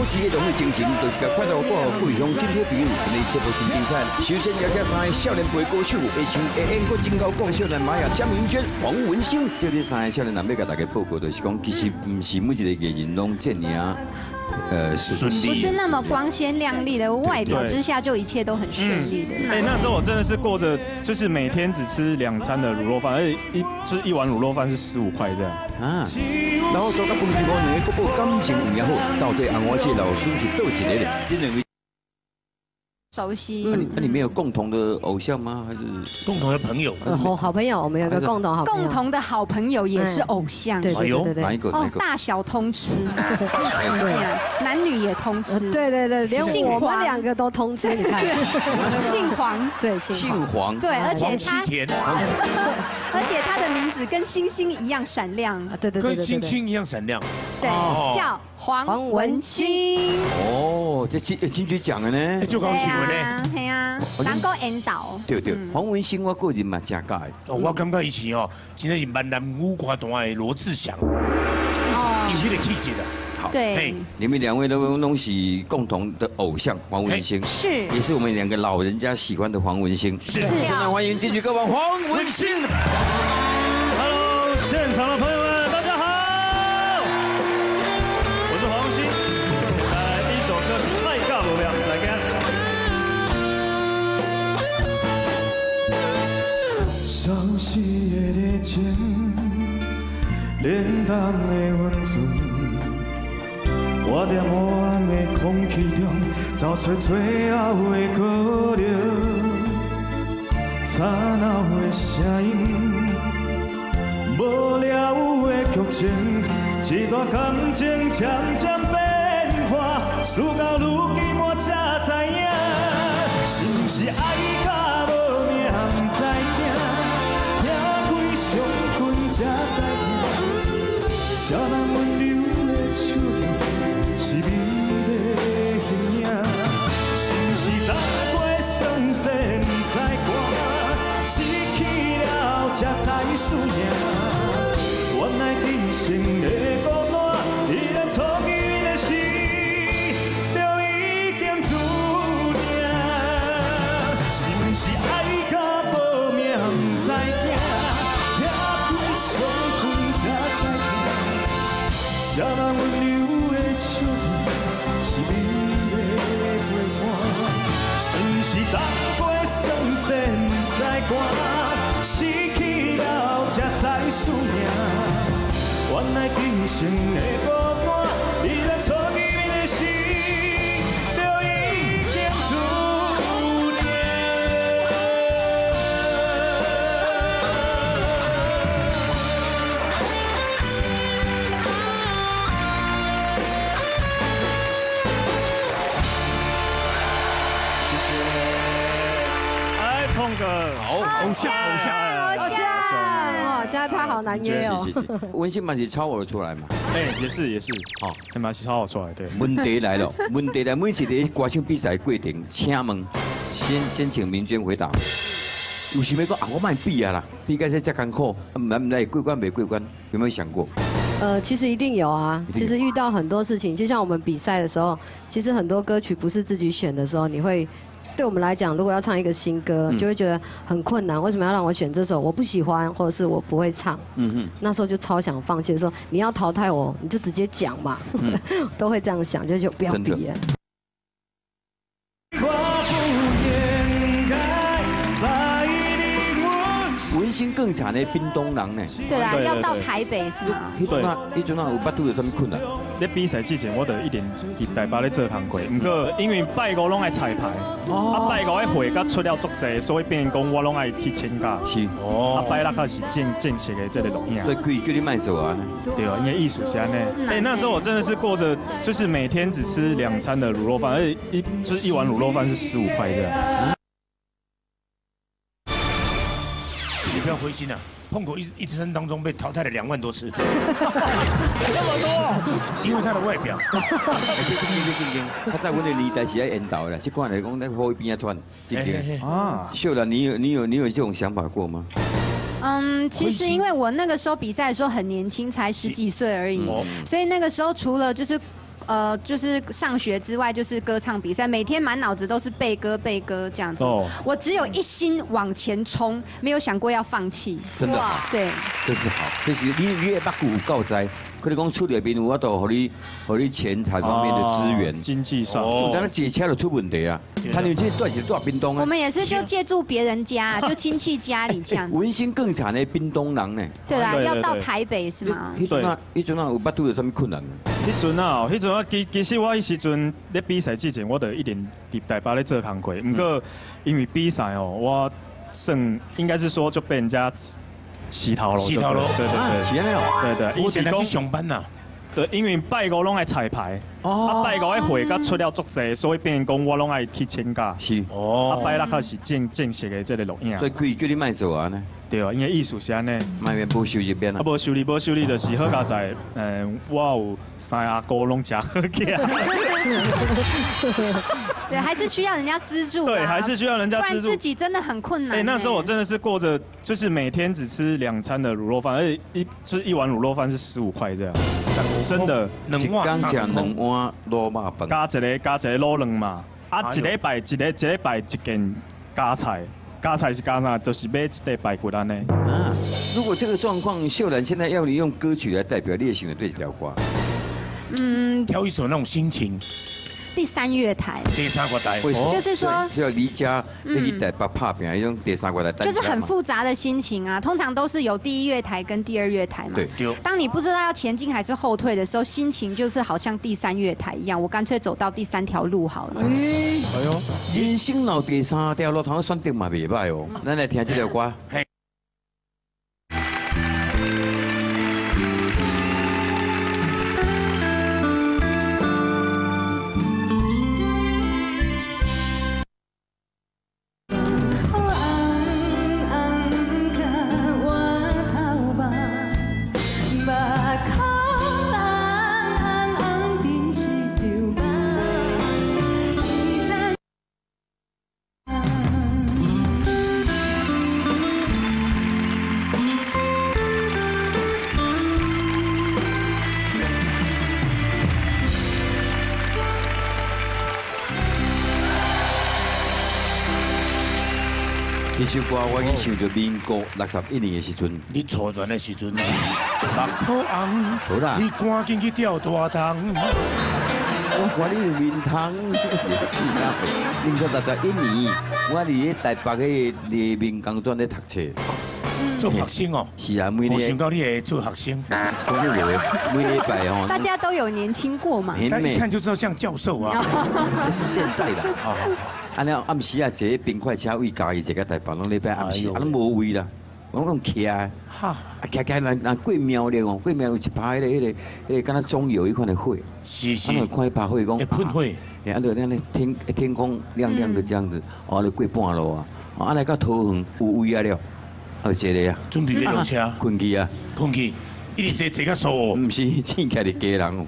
持的浪费精神，就是共快乐带予各位乡亲好朋友。今日节目真精彩，首先邀请三个少年辈歌手，会唱会演，阁真𠢕讲少年玛雅、江明娟、黄文兴。这三个少年人欲共大家报告，就是讲，其实毋是每一个艺人拢这尔啊顺利，不是那么光鲜亮丽的外表之下，就一切都很顺利的。哎，那时候我真的是过着就是每天只吃2餐的卤肉饭，而且一碗卤肉饭是15块这样啊。然后做到分析讲，两个国感情有影好，到底红我这老师是佗一个咧？这两个。熟悉。那你没有共同的偶像吗？还是共同的朋友？好朋友，我们有个共同好朋友。共同的好朋友也是偶像。对对对对。哪一个？哦，大小通吃，男女也通吃。对对对，连我们两个都通吃，你看。姓黄。对，姓黄。对，而且他，而且他的名字跟星星一样闪亮。对对对，跟星星一样闪亮。对，叫黄文兴。哦，这金曲奖的呢？就讲新闻呢？系啊，人讲引导。对对，黄文兴我个人嘛真佮意。我感觉伊是哦，真的是闽南语歌坛的罗志祥，伊迄个气质啊。好，对，你们两位都拢是共同的偶像黄文兴，是，也是我们两个老人家喜欢的黄文兴。是，现在欢迎金曲歌王黄文兴。 Hello，现场的朋友们，大家好，我是黄文兴。来，第一首歌曲《爱甲无命》，再见。消失的热情，冷淡的温存，我踮黑暗的空气中，找出最后的可能。吵闹的声音，无聊的剧情，这段感情渐渐变化，事到如今我才知影，是毋是爱甲无命不知影。伤困才知疼，谁人温柔的笑容是美丽的形影？是毋是当过算势不知寒，失去了才知输赢？原来今生的孤单，依然错记的时，就已经注定。是毋是爱甲无命不知影？伤困才知疼，谁人温柔的笑容是美丽的陪伴？是毋是当过算势不知寒，失去了才知输赢？原来今生的孤单，依然错记的时，就已经注定。好，偶像，偶像，偶像，哇，现在他好难约哦。是是是，文兴嘛是超偶出来嘛？哎，也是也是，好，他嘛是超偶出来，对。问题来了，问题来，每一个歌手比赛过程，请问，先请明娟回答。有想欲讲啊，我莫比啊啦，比甲这遮艰苦，毋来毋来过关袂过关，有没有想过？其实一定有啊。其实遇到很多事情，就像我们比赛的时候，其实很多歌曲不是自己选的时候，你会。对我们来讲，如果要唱一个新歌，就会觉得很困难。为什么要让我选这首？我不喜欢，或者是我不会唱。那时候就超想放弃，说你要淘汰我，你就直接讲嘛，都会这样想，就不要比了。文兴更惨的屏东人呢？对啊，要到台北是吗？彼阵啊有捌拄著啥物困难？咧比赛之前，我就一定伫台北咧做工课。毋过因为拜五拢爱彩排，啊拜五的会甲出了足济，所以变成讲我拢爱去请假。是。啊拜六较是正式的这个录影。所以规叫你莫做啊。对啊，因为意思是按呢。哎，那时候我真的是过着就是每天只吃2餐的卤肉饭，而且一碗卤肉饭是15块这样。你不要灰心啊！碰狗一生当中被淘汰了2万多次，那么多，因为他的外表。这正经，他在阮的年代是爱缘投的啦，这款来讲在火边仔转，真正啊。秀兰，你有这种想法过吗？嗯，其实因为我那个时候比赛的时候很年轻，才10几岁而已，所以那个时候除了就是。就是上学之外，就是歌唱比赛，每天满脑子都是背歌背歌这样子。我只有一心往前冲，没有想过要放弃。真的好，对，这是好，这是你的目睭有够知，可能讲厝内面有法度予你钱财方面的资源，经济上，但是坐车就出问题啊。参像这住是住屏东啊。我们也是就借住别人家，就亲戚家里这样子。文心更惨的屏东人呢。对啦，要到台北是吗？彼阵啊，彼阵啊有捌拄著啥物困难？彼阵啊，彼阵我其实我彼时阵咧比赛之前，我就一定伫台北咧做工课。毋过因为比赛哦，我算应该是说就被人家洗头路。洗头路，对对对，是按呢哦。对对，我现在去上班呐。对，因为拜五拢爱彩排，啊拜五的会甲出了足济，所以变成讲我拢爱去请假。是。哦。啊拜六较是正式的这个录影。所以规叫你莫做啊呢？对啊，因为意思是按呢。莫免无收入免啊。啊，无收入无收入，就是好佳哉，我有三阿哥拢诚好起啊。对，还是需要人家资助。对，还是需要人家资助。不然自己真的很困难。哎，那时候我真的是过着就是每天只吃2餐的卤肉饭，而且一碗卤肉饭是15块这样。真的，一工吃2碗卤肉饭，加一个卤卵嘛。啊，一礼拜一个一礼拜一件加菜，加菜是加啥？就是买一块排骨按呢。啊，如果这个状况，秀兰现在要你用歌曲来代表，你会想对这条歌？嗯，挑一首那种心情。第三月台，第三月台，就是说要离家，你去台北打拼，那种第三月台，就是很复杂的心情啊。通常都是有第一月台跟第二月台嘛。对。当你不知道要前进还是后退的时候，心情就是好像第三月台一样，我干脆走到第三条路好了。哎呦，人生若第三条路，通选择嘛袂歹哦。咱来听这条歌。这首歌我去想到民国61年的时阵，你初恋的时阵，目眶红，好啦，你赶紧去钓大虫。我看你有面通，民国61年，我伫咧台北个民工专咧读册，做学生哦。是啊，每年。我想到你会做学生。每礼拜吼。大家都有年轻过嘛。但一看就知道像教授啊。这是现在的。按呢暗时啊，坐冰块车为嘉义坐到台北，拢礼拜暗时，啊拢无位啦，我拢用骑啊，啊骑骑人过苗栗哦，过苗栗有一排彼个，敢若中油彼款的火，是是，啊看彼排火讲，会喷火，啊就按呢天空亮亮的这样子，哦，就过半路啊，啊来到桃园有位啊了，啊坐咧啊，准备欲落车，困去啊，困去，一直坐坐到苏澳，毋是，醒起来是家人，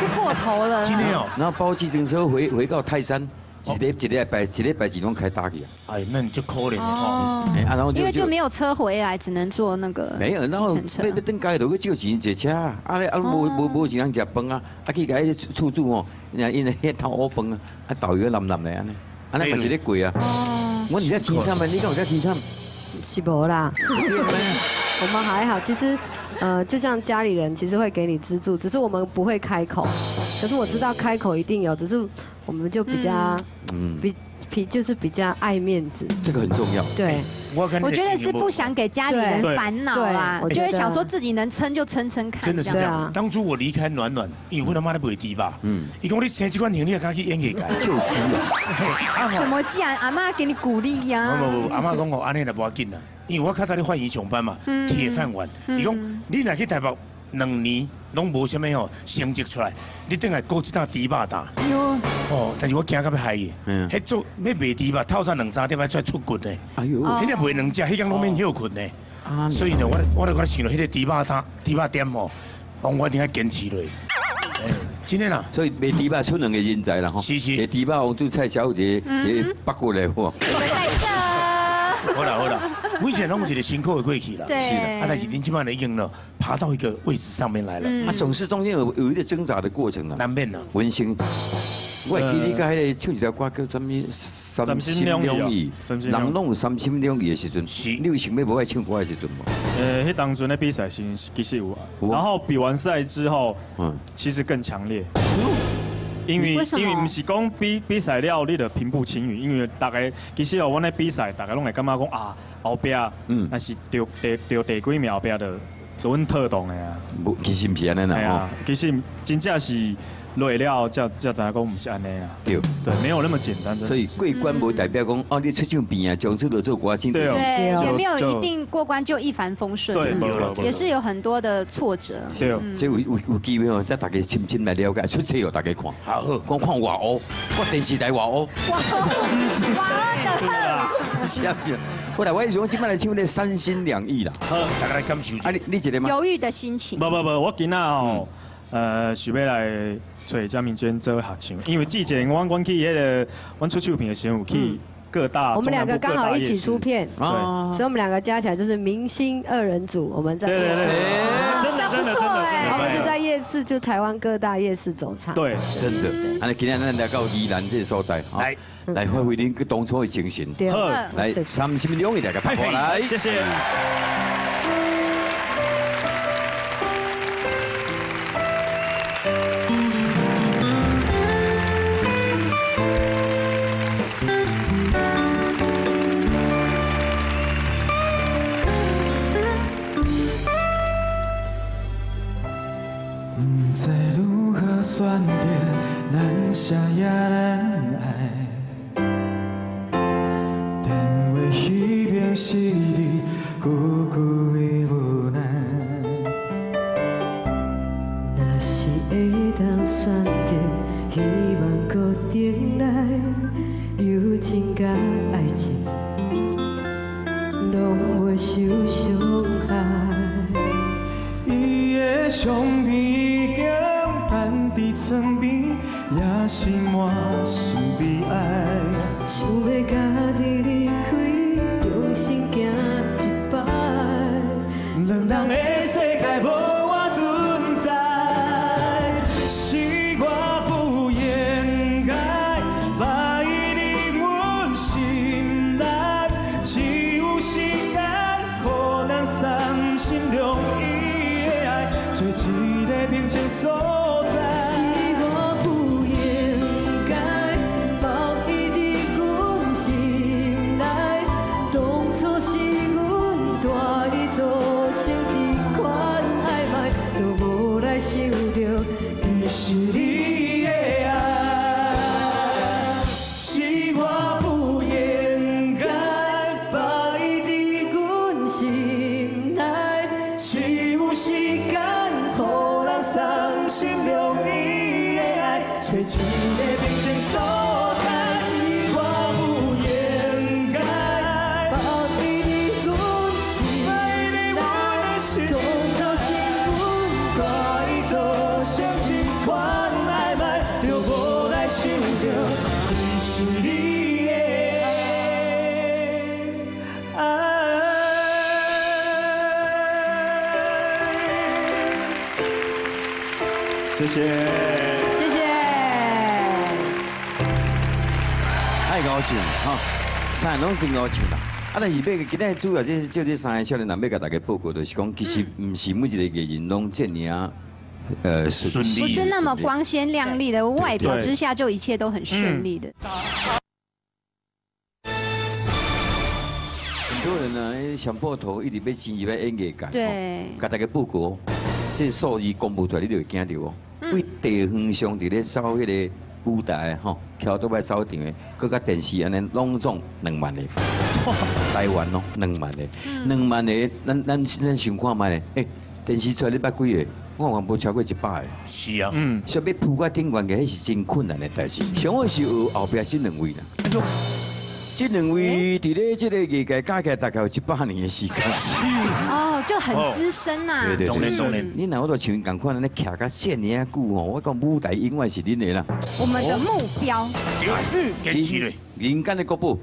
就过头了，真的哦，然后包计程车回到泰山。一礼拜一礼拜二拢开大去啊！哎，那你就可怜哦。然后因为就没有车回来，只能坐那个。没有，然后欲转家就去借钱坐车啊！啊无钱通食饭啊！啊去共彼厝主吼，𪜶彼头乌饭啊，啊豆油淋淋的按呢，按呢嘛是咧过啊。我是遮凄惨的，你敢有遮凄惨？是无啦。我们还好，其实，就像家里人其实会给你资助，只是我们不会开口。可是我知道开口一定有，只是我们就比较，就是比较爱面子。这个很重要。对，我觉得是不想给家里人烦恼啊，我就会想说自己能撑就撑撑看。真的是这样。当初我离开暖暖，因为我他妈的袂低吧？嗯。伊讲你生这款型，你也敢去演艺界？就是啊。什么？既然阿嬷给你鼓励呀？不，阿嬷讲哦，按呢就无要紧啦。因为我较早咧发院上班嘛，铁饭碗。伊讲你若去台北2年拢无啥物吼成绩出来，你转来顾一担猪肉担。哦，但是我惊到欲害伊。彼做欲卖猪肉，透早2、3点爱出来出骨的。哎呦，彼个卖2只，彼工拢免歇困的。所以呢，我想到彼个猪肉摊、猪肉店吼，我一定爱坚持落。真的啦。所以卖猪肉出2个人才啦吼。是是。一个猪肉王煮菜小，一个北骨的。在这。好啦好啦。我以前攏有一個辛苦的過去啦，對是啦，啊，但是恁這擺已經呢爬到一個位置上面來了，啊，總是中間有一個掙扎的過程啦，難免啦。文星，我會記你佮彼個唱一條歌叫啥物？三心兩意，人攏有三心兩意的時陣，你有想欲無愛唱歌的時陣無？彼當陣咧比賽時其實有，然後比完賽之後，其實更強烈。因為毋是講比賽了，你就平步青雲。因為大家其實哦，阮咧比賽，大家攏會感覺講啊，後壁，若是著第幾名後壁就阮特動的啊。無，其實毋是按呢啦，吼。其實真正是落了，才知影講毋是按呢啦。對，對，沒有那麼簡單。所以過關無代表講哦，你出唱片啊，從此就做歌星。對，也沒有一定過關就一帆風順。對，也是有很多的挫折。對，所以有機會哦，才大家深深來了解，出冊予大家看。好，講看外烏，我電視台外烏。外烏的。是啊是啊，我來我想講，這擺來唱咧三心兩意啦。好，大家來感受。啊，你一個嗎？猶豫的心情。無，我今仔吼，想欲來揣江明娟做合唱，因為之前阮去彼個，阮出唱片的時陣有去各大，我們兩個剛好一起出片，對，所以我們兩個加起來就是明星二人組。我們在對，真的，我們就在夜市，就台灣各大夜市走唱。對，真的。啊，今天咱來到宜蘭這個所在，來發揮恁當初的精神。好，來三心兩意來個拍過來，謝謝。謝謝，謝謝。太高唱哈，三個攏真𠢕唱啦。啊，但是欲今仔主要這三個少年人欲共大家報告，就是講其實毋是每一個藝人攏這爾仔順利，不是那麼光鮮亮麗的外表之下，就一切都很順利的。很多人呢，想破頭一直欲進入演藝界，對，共大家報告。這數字公布出來，你就會驚著哦。為地方上佇咧走彼個舞台吼，橋都欲走場的，閣佮電視按呢攏總2萬個，台灣咯2萬個，2萬個，咱想看覓咧？欸，電視出來你捌幾個？我看無超過100個。是啊，所以欲鋪到頂懸去，彼是真困難的代誌。上好是學後壁這兩位啦。這兩位佇咧這個藝界加起來大概有100年的時間。哦，就很資深呐。對對對，當然。你若我都像仝款按呢徛甲遮爾仔久吼，我講舞台永遠是恁的啦。我們的目標。對，堅持咧。人間的國寶。